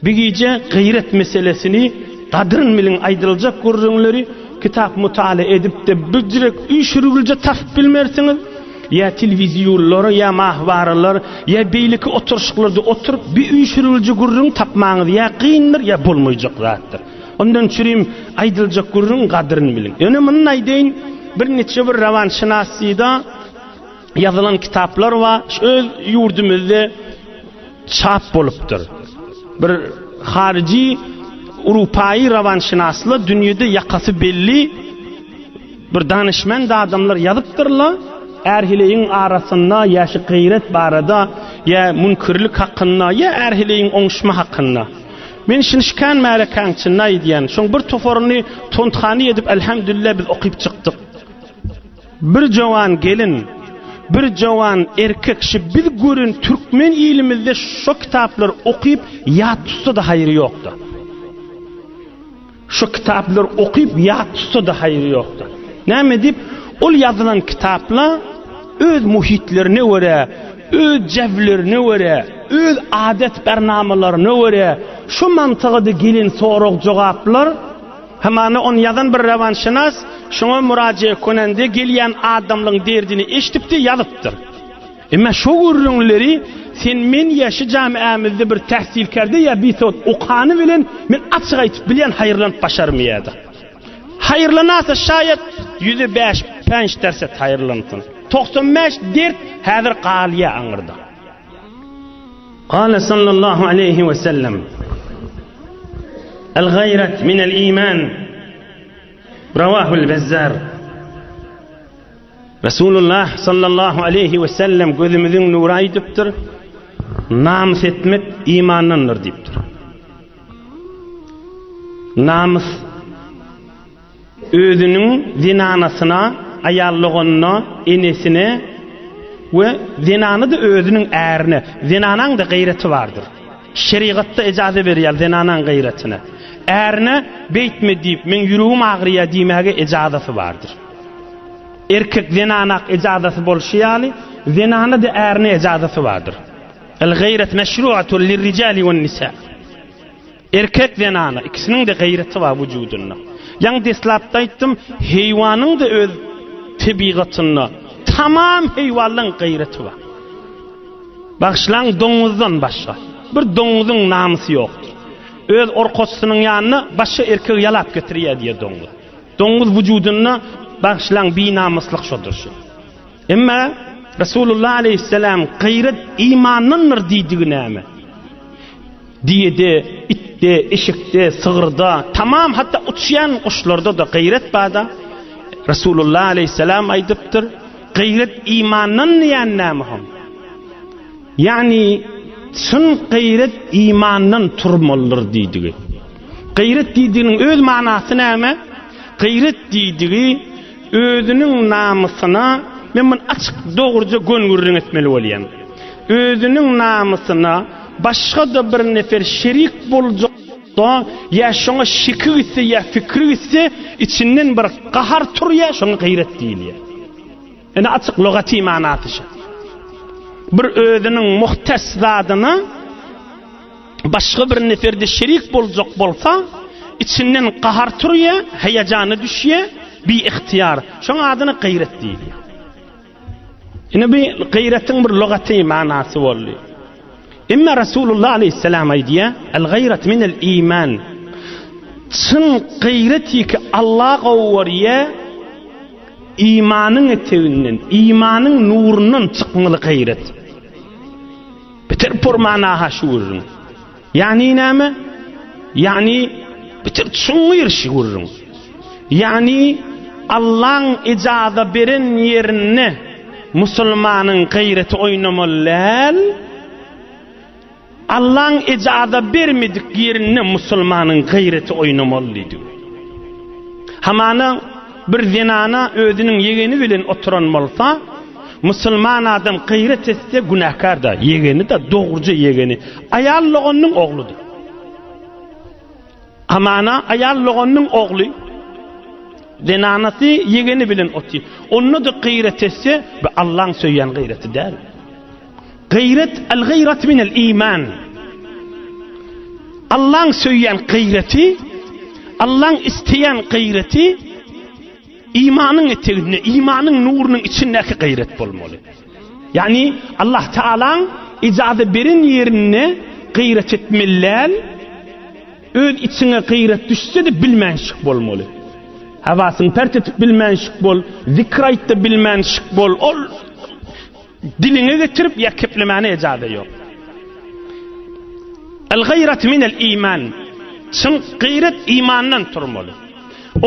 Bir gije gaýrat meselesini gadyryn biliň aýdyljak gürrüňleri kitap mutala edip-de birjirek üýşürgülje tapyp bilmersiňiz. Ýa telewizýurlara, ýa mahwaralar, ýa beýleki oturyşyklarda oturyp bir üýşürgülje gürrüň tapmaňyz ýa kyndyr, ýa bolmaýjak zatdyr. Ondan çürim aýdyljak gürrüň gadyryn biliň. Ýöne muny aýdaýyn, bir niçe bir rowanşynaslyda ýazylan kitaplar bar, öz ýurdumyzda çap bolupdyr. Bir haryjy urupaýy rowanşynaslar dünýede ýakasy belli bir danyşmend adamlar ýazypdyrlar, är-heleýiň arasynda ýa şu gaýrat barada, ýa müňkürlik hakynda, ýa är-heleýiň oňuşma hakynda. Men şuny şikän märekäň içinde aýdýan. Şoň bir toparyny tonthany edip elhamdülillah biz okyp çykdyk. Bir jowan gelin, bir jowan erkek şu biz gören türkmen ilimizde şo kitaplary okyp ýat tutsa-da haýry ýokda. Şo kitaplary okyp ýat tutsa-da haýry ýokda. Näme diýip, ol ýazylan kitaplar öz muhitlerine görä, öz jäwlerine görä, öz adet bernamalaryna görä, şo mantygada gelen sorag-jogaplar Hamana ony ýazan bir rewanşynas şoňa murajee konende gelýän adamlaň derdini eşdipdi ýazypdyr. Emma şo gürrüňleri sen men ýa şu jamiämizde bir tähsilkerde ýa bisowat okany bilen men açyk aýtyp bilýän haýyrlanyp başarmaýada. Haýyrlanasa şaýat ýüze bäş pänç derset haýyrlansyn. 95 dert häzir galýa aňyrda. Kale sallallahu aleyhi ve sellem El gayret minel iman Ravahul Bezzar Resulullah sallallahu aleyhi ve sellem gözümüzün nuru aýdypdyr. Namys etmek imandandyr diýipdir. Namys Özüniň zenanasyna, aýal doganyna, enesine we zenany-da özüniň ärine. Zenanaň-da gaýraty bardyr. Şerigatda ejaza berýär zenanaň gaýratyna. Ärine beýtme diýip, meň ýüregim agyrýar diýmäge ejazasy bardyr. Erkek zenanak ejazasy bolşy ýaly, zenana-da ärine ejazasy bardyr. El gaýrat meşruatun lirrijali wen-nisa. Erkek zenana ikisiniň-de gaýraty bar wujudynda. Ýaňy deslapda aýtdym, heýwanyň-da öz tebigatynda tamam heýwanlaň gaýraty bar. Bagyşlaň doňuzdan başga. Bir doňuzyň namysy ýokdur. Öz orkaçysynyň ýanyna başga erkegi ýalap getirýär diýýär doňuz. Doňuz wujudynda bagyşlaň binamyslyk şodur şu. Emma Resulullah aleýhissalam gaýrat imandandyr diýdigi näme? Düýede, itde, eşekde, sygyrda, tamam hatda uçýan guşlarda-da gaýrat bar-da. Resulullah aleýhissalam aýdypdyr, gaýrat imandan diýen näme hom? Ýagny çyn gaýrat imandan turmalydyr diýdigi. Gaýrat diýdiginiň öz manasy näme? Gaýrat diýdigi Özüniň namysyna, men muny açyk dogruja gön gürrüň etmeli bolýan. Özüniň namysyna başga-da bir nefer şerik boljak-da, ýa şoňa şeki gitse, ýa pikri gitse, içinden bir gahar turýar, şoňa gaýrat diýilýär. Ine açyk lugaty manasy şu. Bir özüniň muhtes zadyna başga bir neferde şerik boljak bolsa, içinden gahar turýar, heýejana düşýär, biygtyýar. Şoň adyna gaýrat diýilýär. Ine bu gaýratyň bir lugaty manasy boldy. Emma Resulullah aleyhisselam aýdýar, El gaýrat minel iman. Çyn gaýrat ki Allah gowurýar, imanyň eteginden, imanyň nurundan çykmaly gaýrat. Bitir purmanaha şu gürrüň. Ýagny näme? Ýagny bitir çuňňur şu gürrüň. Ýagny Allaň ijaza beren ýerinde musulmanyň gaýraty oýnamaly däl. Allaň ijaza bermedik ýerinde musulmanyň gaýraty oýnamaly diýdi. Hamana bir zenana özüniň ýegeni bilen oturan bolsa, musulman adam gaýrat etse günäkär-da, ýegeni-de, dogruja ýegeni. Aýal doganynyň ogludyr. Hamana aýal doganynyň ogly zenanasy ýegeni bilen otyr. Onda-da gaýrat etse, bu Allaň söýýän gaýraty däl. Gaýrat, al-gaýrat minel iman. Allaň söýýän gaýraty, Allaň isleýän gaýraty imanyň eteginde, imanyň nurunyň içindäki gaýrat bolmaly. Ýagny Allah Taalaň ijaza beren ýerinde gaýrat etmeli däl, öz içiňe gaýrat düşse-de bilmänşik bolmaly. Hawasyňy pert etip bilmänşik bol, zikr aýt-da bilmänşik bol. Ol Diliňe getirip ýa keplemäne ejaza ýok. El gaýrat minel iman. Çyn gaýrat imandan turmaly.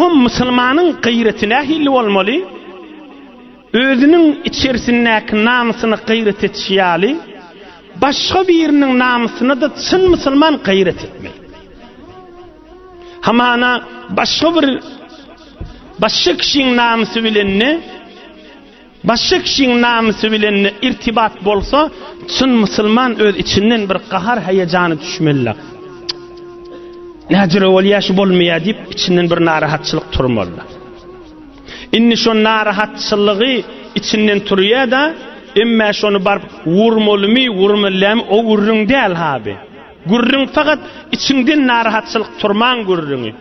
Oňa musulmanyň gaýraty nähili bolmaly? Özüniň içerisindäki namysyna gaýrat etişi ýaly, başga biriniň namysyna-da çyn musulman gaýrat etmeli. Hamana başga bir başga kişiň namysy bilen ne Başga kişiň namysy bilen irtibat bolsa, çyn musulman öz içinden bir gahar heýejany düşmeli. Näjüre bolýar şu bolmaýar diýip içinden bir narahatçylyk turmaly. Indi şo narahatçylygy içinden turýar-da, emme şony baryp vurmalymy, vurmalymy o gürrüň däl haby. Gürrüň fakat içiňden narahatçylyk turmaň gürrüňi.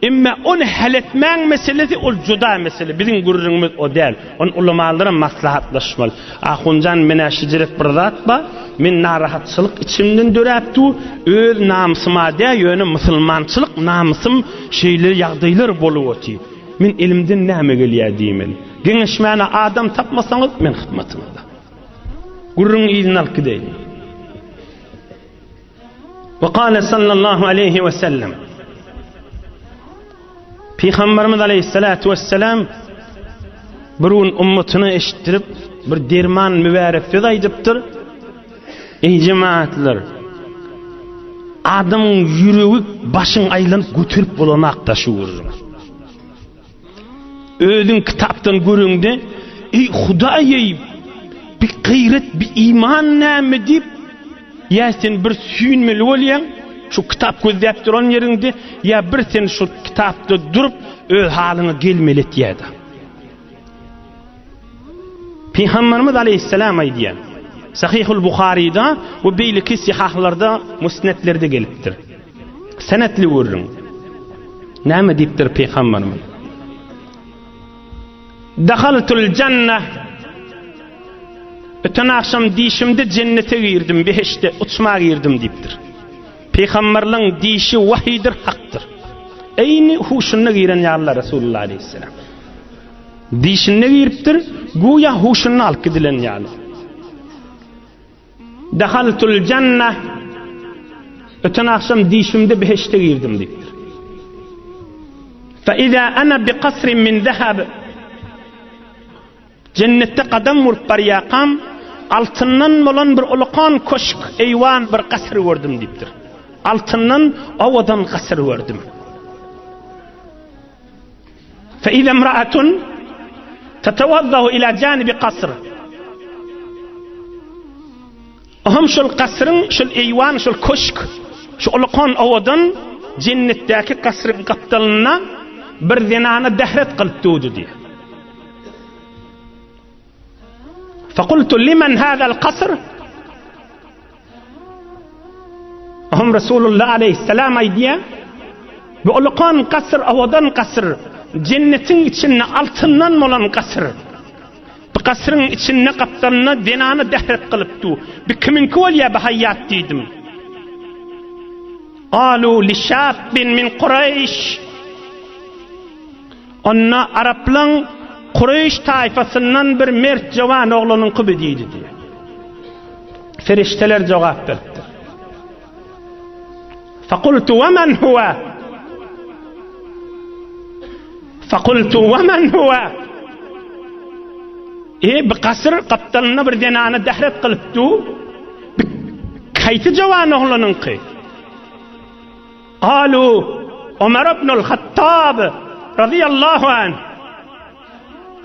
Emme ony hal etmäň meselesi ol juda mesele. Biziň gürrüňimiz o däl. Ony ulamalara maslahatlaşmaly. Ahunjan menä şijirek bir zat bar. Men narahatçylyk içimden döräp dur. Öz namysyma dä ýöne musulmançylyk namysym şeýle ýagdaýlar bolup otyr. Men elimden näme gelýär diýmeli. Geňeşmäne adam tapmasaňyz men hyzmatyňyzda. Gürrüňiň yzyny alyp gideýin. We kâle sallallahu aleyhi ve sellem. Peygamberimiz aleyhissalatu vesselam bir gün ummatyna eşitdirip bir derman mübarek söz aýdypdyr. Ey cemaatlar! Adamyň ýüregi başyň aýlanyp göterip bolanakda şu gürrüň. Özüň kitapdan göreňde, Eý, Hudaý-eý, bi gaýrat, bi iman näme diýip, ýa sen bir süýnmeli bolýaň, şu kitap gözläp duran ýeriňde, ýa bir sen şu kitapda durup, öz halyňa gelmeli etýär-de. Pygamberimiz aleýhissalam aýdýar. Sahihul Buharyda we beýleki sihahlarda, musnetlerde gelipdir. Senetli gürrüň. Näme diýipdir pygamberimiz? Dahaltul janna Öten akşam dişimde cennete girdim, behişte uçma girdim diýipdir. Pygamberliň dişi wahydyr, hakdyr. Eýni huşunda giren ýalylar Resulullah aleyhisselam. Dişinde giripdir, güýä huşunda alyp gidilen ýaly. Dahaltul janna Öten akşam dişimde behişte girdim diýipdir. Fa iza ana bi kasrin min zahab Cennetde gadam urup barýakam altyndan bolan bir ulukan köşk, eýwan bir gasyr gördüm diýipdir. Altyndan owadan gasyr gördüm. Fe ize imra'atun tetewazzahu ila janibi kasr. Ohm şol kasryň, şol eýwan, şol köşk, şu ulukan owadan cennetdäki kasryň gapdalynda bir zenana dähret kylyp durdy diýýär. Fekultu limen hazal kasr? Ohm Resulullah aleyhisselam aýdýar, Bu ulukan gasyr, owadan gasyr, jennetiň içinde altyndan bolan gasyr. Bu gasyryň içinde gapdalynda zenany dähret kylyp dur. Bu kimiňki bolýar bu haýýat diýdim. Alu li şabbin min Kureyş. Onda araplaň Kureýş taýfasyndan bir mert jowan oglanyňky bi diýdi diýýär. Ferişdeler jogap beripdir. Fakultu we men huwa? Fakultu we men huwa? E, bir gasyr gapdalynda bir zenany dähret kylyp du. Bir kaýsy jowan oglanyňky? Galu Omar ibnul Hattab razyýallahu anh.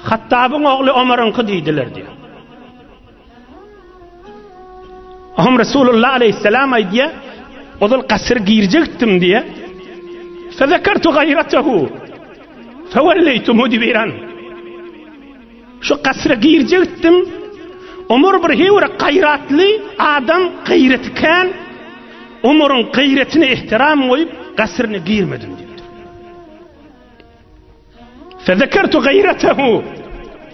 Hattabyň ogly Omaryňky diýdiler diýýär. Ahum Resulullah aleyhisselam aýdýar, ozal gasyr girjekdim diýýär. Fezekertu gaýratahu. Fewelleytu mudbiran. Şu gasyra girjekdim. Omar bir hewre gaýratly adam, gaýraty kän. Omaryň gaýratyna ehtiram goýup, gasyryna girmedim diýipdir. Fezekertu gaýratehu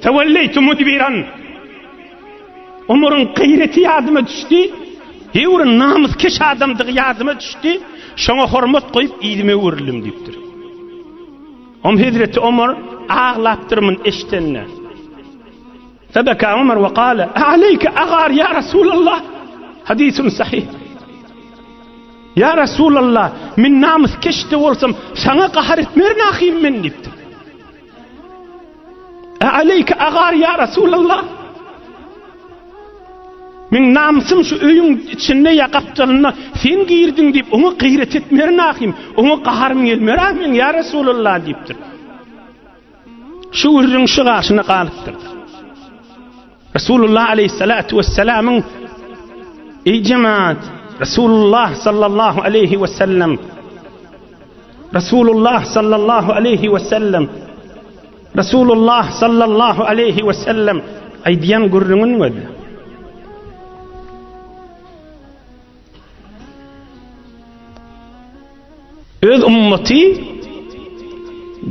tewelleytu mudbiran. Omaryň gaýraty ýadyma düşdi. Hewr namyskeş adamdygy ýadyma düşdi. Şoňa hormat goýup yzyma öwrüldim diýipdir. Om Hezreti Omar aglapdyr mun eşdende. Febeka Omar we kale, Aleyke agar ya Resulallah. Hadisun sahih. Ya Resulallah, men namyskeş-de bolsam, saňa gahar etmerin ahym men diýipdir. Aleyke agar ya Resulallah. Men namysym şu öýüň içinde ýa gapdalynda sen girdiň diýip, oňa gyýrat etmerin ahym, oňa gaharym gelmer ah men ya Resulallah diýipdir. Şu gürrüň şu gaşyna galypdyr. Resulullah aleyhissalatu vesselamyň Ey cemaat, Resulullah sallallahu aleyhi ve sellem Resulullah sallallahu aleyhi ve sellem Resulullah sallallahu aleyhi ve sellem aýdýan gürrüňini gözle. Öz ummaty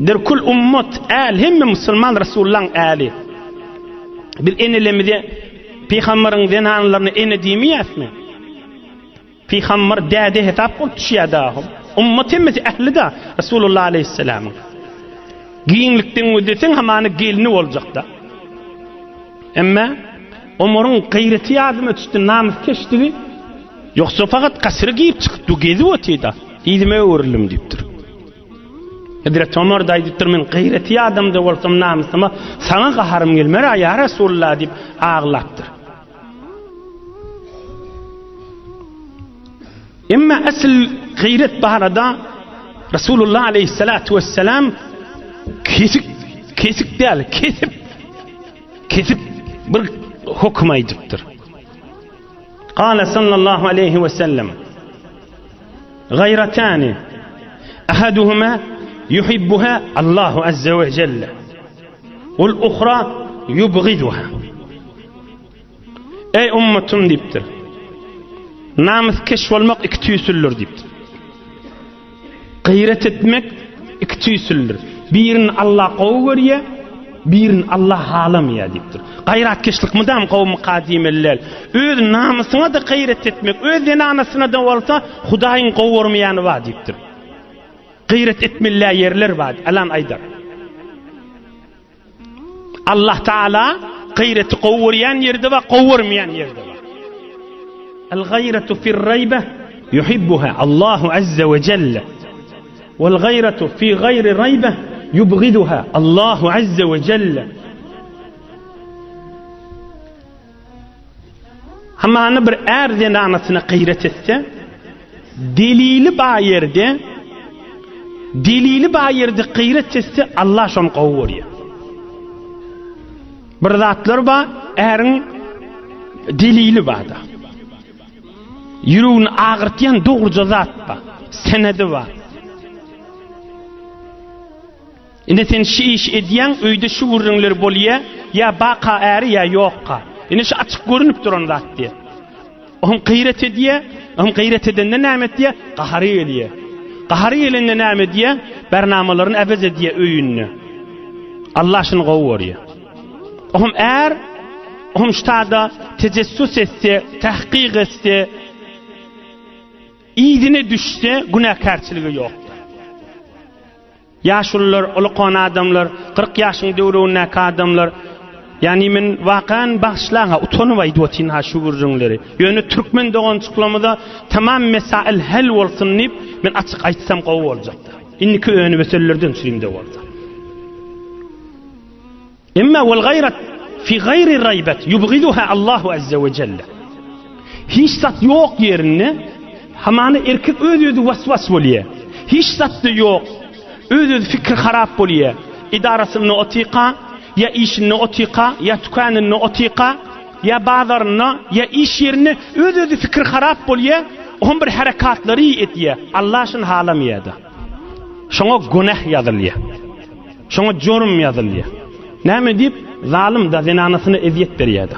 Dirkul ummat äl hemme musulman Resulullahyň äli. Biz enelerimize pygamberiň zenanlaryna ene diýmeýäsmi? Pygamber däde hesap bolup düşýär da. Ummat hemmesi ähli da Resulullah aleyhisselamyň. Giňlikden gözleseň hamany gelni boljakda. Emma Omaryň gaýraty ýadyma düşdi, namyskeşdigi. Ýogsa fakat gasyra girip çykyp du gezip otyda. Yzyma öwrüldim diýipdir. Hezreti Omar da aýdypdyr, men gaýraty adamda bolsam namysyma saňa gaharym gelmer ýa Resulullah diýip aglapdyr. Emma asl gaýrat barada Resulullah aleyhissalatu vesselam kesik kesik däl, kesip kesip bir höküm aýdypdyr. Kale sallallahu aleyhi ve sellem Gayratani ahaduhuma yuhibbuha Allahu azze ve celle vel uhra yubgiduha Eý ummatym diýipdir. Namyskeş bolmak iki tüýsüldür diýipdir. Gaýrat etmek iki tüýsüldür. Birini Allah gowy görýär, birini Allah halamaýar diýipdir. Gaýratkeşlik mydam gowumyka diýmeli däl. Öz namysyňa-da gaýrat etmek, öz zenanasyna-da bolsa Hudaýyň gowy görmeýäni bar diýipdir. Gaýrat etmeli ýerler bar, alan aýdar. Allah Taala gaýraty gowy görýän ýerde bar, gowy görmeýän ýerde bar. El gaýratu fir raýba yuhibbuha Allahu azza we jelle. Wal gaýratu fi gaýri raýba yubghiduha Allahu azza we jelle. Hamana bir är zenanasyna gaýrat etse, delili bar ýerde, delili bar ýerde gaýrat etse, Allah şony gowy görýär. Bir zatlar bar, äriň delili bar-da. Ýüregini agyrtýan dogruja zat bar, senedi bar. Indi sen şi iş edýäň, öýde şu gürrüňler bolýa, ýa baka äri ýa ýokka. Indi şu açyk görünip duran zat diýe. Oň gaýrat edýä, oň gaýrat edende näme etýä? Gahary gelýä. Gahary gelende näme edýä? Bernamalaryny äwez edýä öýünde. Allah şuny gowy görýä. Oň är, oň ştada tejessüs etse, tahkyk etse, yzyna düşse günäkärçiligi ýokdur. Ýaşulular, ulukan adamlar, 40 ýaşyň döwregindäki adamlar, ýagny men wakany bagyşlaň-ha, utanyp aýdyp otyryn-ha şu gürrüňleri. Ýöne türkmen doganjyklarymyza tamam mesail hal bolsun diýip, men açyk aýtsam gowy boljakdy. Indiki önüp-ösenlerden üçin-de bolsa. Emma wal gaýrat fi gaýri raýbat ýubgiduha Allahu azza we jelle. Hiç zat ýok ýerinde hamana erkek öz-özi was-was bolýar. Hiç zat-da ýok. Öz-özi fikri harap bolýar. Edarasynda otyka, ýa işinde otyka, ýa tükanynda otyka, ýa bazarynda, ýa iş ýerinde öz-özi fikri harap bolýar, oňam bir herekatlary edýär. Allah şuny halamaýar-da. Şoňa günäh ýazylýar. Şoňa jorum ýazylýar. Näme diýip, zalym da zenanasyna ezýet berýär-de.